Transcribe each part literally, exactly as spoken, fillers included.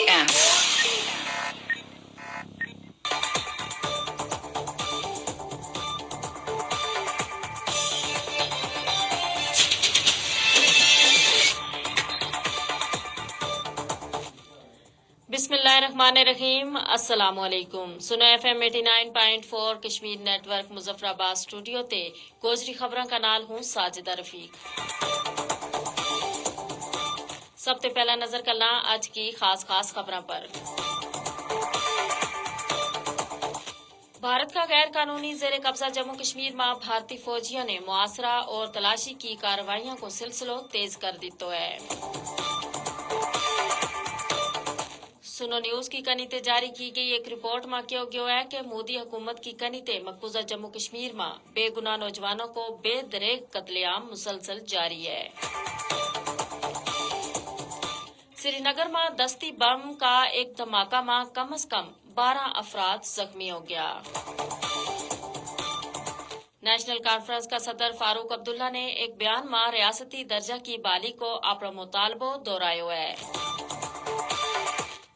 ایم۔ بسم اللہ الرحمن الرحیم، السلام علیکم۔ سنو ایف ایم ایٹی نائن پوائنٹ فور کشمیر نیٹ ورک مظفر آباد سٹوڈیو تے۔ گوجری خبراں کا نال ہوں ساجدہ رفیق۔ سب تے پہلا نظر کرنا اج کی خاص خاص خبراں پر۔ بھارت کا غیر قانونی زیر قبضہ جموں کشمیر ما بھارتی فوجیوں نے محاصرہ اور تلاشی کی کارروائیوں کو سلسلو تیز کر دیتو ہے۔ سنو نیوز کی کنی تے جاری کی گئی ایک رپورٹ ما کہیو گیو ہے کہ مودی حکومت کی کنی تے مقبوضہ جموں کشمیر ما بے گناہ نوجوانوں کو بے دریک قتل عام مسلسل جاری ہے۔ سری نگر ما دستی بم کا ایک دھماکہ ما کم از کم بارہ افراد زخمی ہو گیا۔ نیشنل کانفرنس کا صدر فاروق عبداللہ نے ایک بیان ما ریاستی درجہ کی بحالی کو اپنا مطالبو دہرایو ہے۔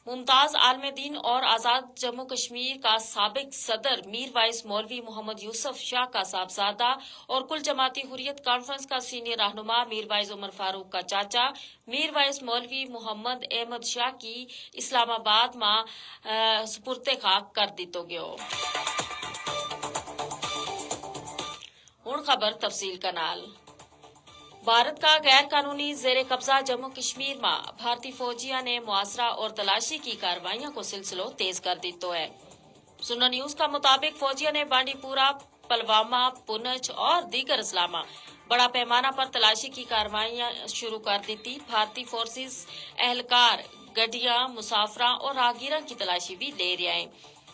ممتاز عالم دین اور آزاد جموں کشمیر کا سابق صدر میر وائس مولوی محمد یوسف شاہ کا صاحبزادہ اور کل جماعتی حریت کانفرنس کا سینئر رہنما میر وائس عمر فاروق کا چاچا میر وائس مولوی محمد احمد شاہ کی اسلام آباد ما سپرد خاک کر دیتو گیو۔ ہن خبر تفصیل کا نال۔ بھارت کا غیر قانونی زیر قبضہ جموں کشمیر ما بھارتی فوجیاں نے محاصرہ اور تلاشی کی کارروائیوں کو سلسلو تیز کر دیتو ہے۔ سنو نیوز کا مطابق فوجیوں نے بانڈی پورہ، پلوامہ، پونچھ اور دیگر اضلاع ما بڑا پیمانہ پر تلاشی کی کارروائیاں شروع کر دیتی۔ بھارتی فورسز اہلکار، گڈیاں، مسافراں اور راہگیراں کی تلاشی بھی لے رہیا ہیں۔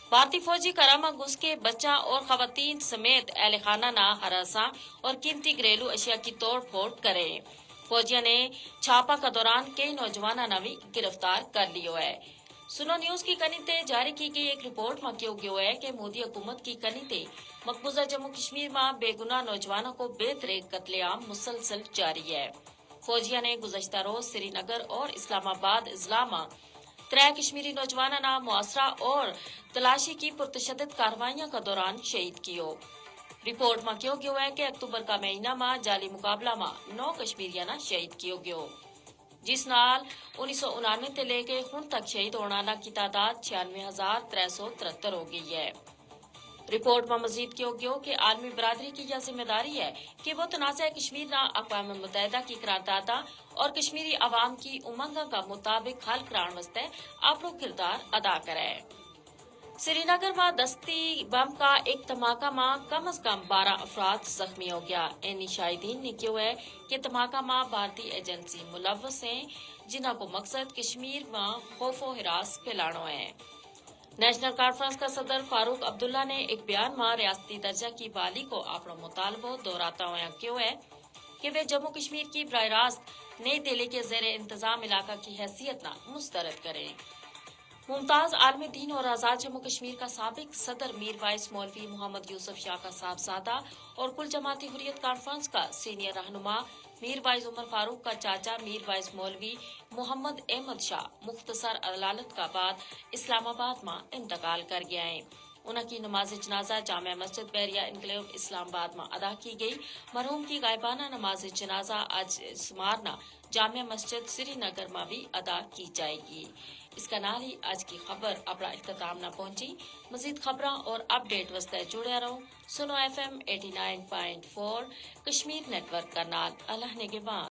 بھارتی فوجی گھراں ما گھس کے بچاں اور خواتین سمیت اہل خانہ نا ہراساں اور قیمتی گھریلو اشیاء کی توڑ پھوڑ کرے ہیں۔ فوجیاں نے چھاپا کا دوران کئی نوجواناں نا بھی گرفتار کر لیو ہے۔ سنو نیوز کی کنی تے جاری کی گئی ایک رپورٹ ما کہیو گیو ہے کہ مودی حکومت کی کنی تے مقبوضہ جموں کشمیر ما بے گناہ نوجوانوں کو بے دریک قتل عام مسلسل جاری ہے۔ فوجیاں نے گزشتہ روز سری نگر اور اسلام آباد اضلاع ما ترے کشمیری نوجواناں نا محاصرہ اور تلاشی کی پرتشدد کارروائیاں کا دوران شہید کیو۔ رپورٹ ما کہیو گیو ہے کہ اکتوبر کا مہینہ ما جعلی مقابلہ ما نو کشمیریاں نا شہید کیو گیو، جس نال انیس سو انانوے تے لے کے ہن تک شہید ہون آلاں کی تعداد چھیانوے ہزار ترے سو ترہتر ہو گئی ہے۔ رپورٹ ما مزید کہیو گیو کہ عالمی برادری کی یا ذمہ داری ہے کہ وہ تنازعہ کشمیر نا اقوام متحدہ کی قرارداداں اور کشمیری عوام کی امنگاں کا مطابق حل کران واسطے اپنو کردار ادا کرے۔ سری نگر ما دستی بم کا ایک دھماکہ ما کم از کم بارہ افراد زخمی ہو گیا۔ اینی شاہدین نے کہیو ہے کہ دھماکہ ما بھارتی ایجنسی ملوث ہیں، جنہاں کو مقصد کشمیر ما خوف و ہراس پھیلانو ہے۔ نیشنل کانفرنس کا صدر فاروق عبداللہ نے ایک بیان ما ریاستی درجہ کی بحالی کو اپنو مطالبو دہراتا ہویا کہیو ہے کہ وہ جموں کشمیر کی براہ راست نئی دہلی کے زیر انتظام علاقہ کی حیثیت نا مسترد کریں۔ ممتاز عالم دین اور آزاد جموں کشمیر کا سابق صدر میر وائس مولوی محمد یوسف شاہ کا صاحبزادہ اور کل جماعتی حریت کانفرنس کا سینئر رہنما میر وائس عمر فاروق کا چاچا میر وائس مولوی محمد احمد شاہ مختصر عدالت کا بعد اسلام آباد ما انتقال کر گیا ہیں۔ انہاں کی نماز جنازہ جامع مسجد بحریہ انکلیو اسلام آباد ما ادا کی گئی۔ مرحوم کی غائبانہ نماز جنازہ اج سمارنا جامع مسجد سری نگر ما بھی ادا کی جائے گی۔ اس کا نال ہی اج کی خبر اپنا اختتام نا پہنچی۔ مزید خبراں اور اپڈیٹ واسطے جڑیا رہو سنو ایف ایم ایٹی نائن پوائنٹ فور کشمیر نیٹ ورک کا نال۔ اللہ نے گبان۔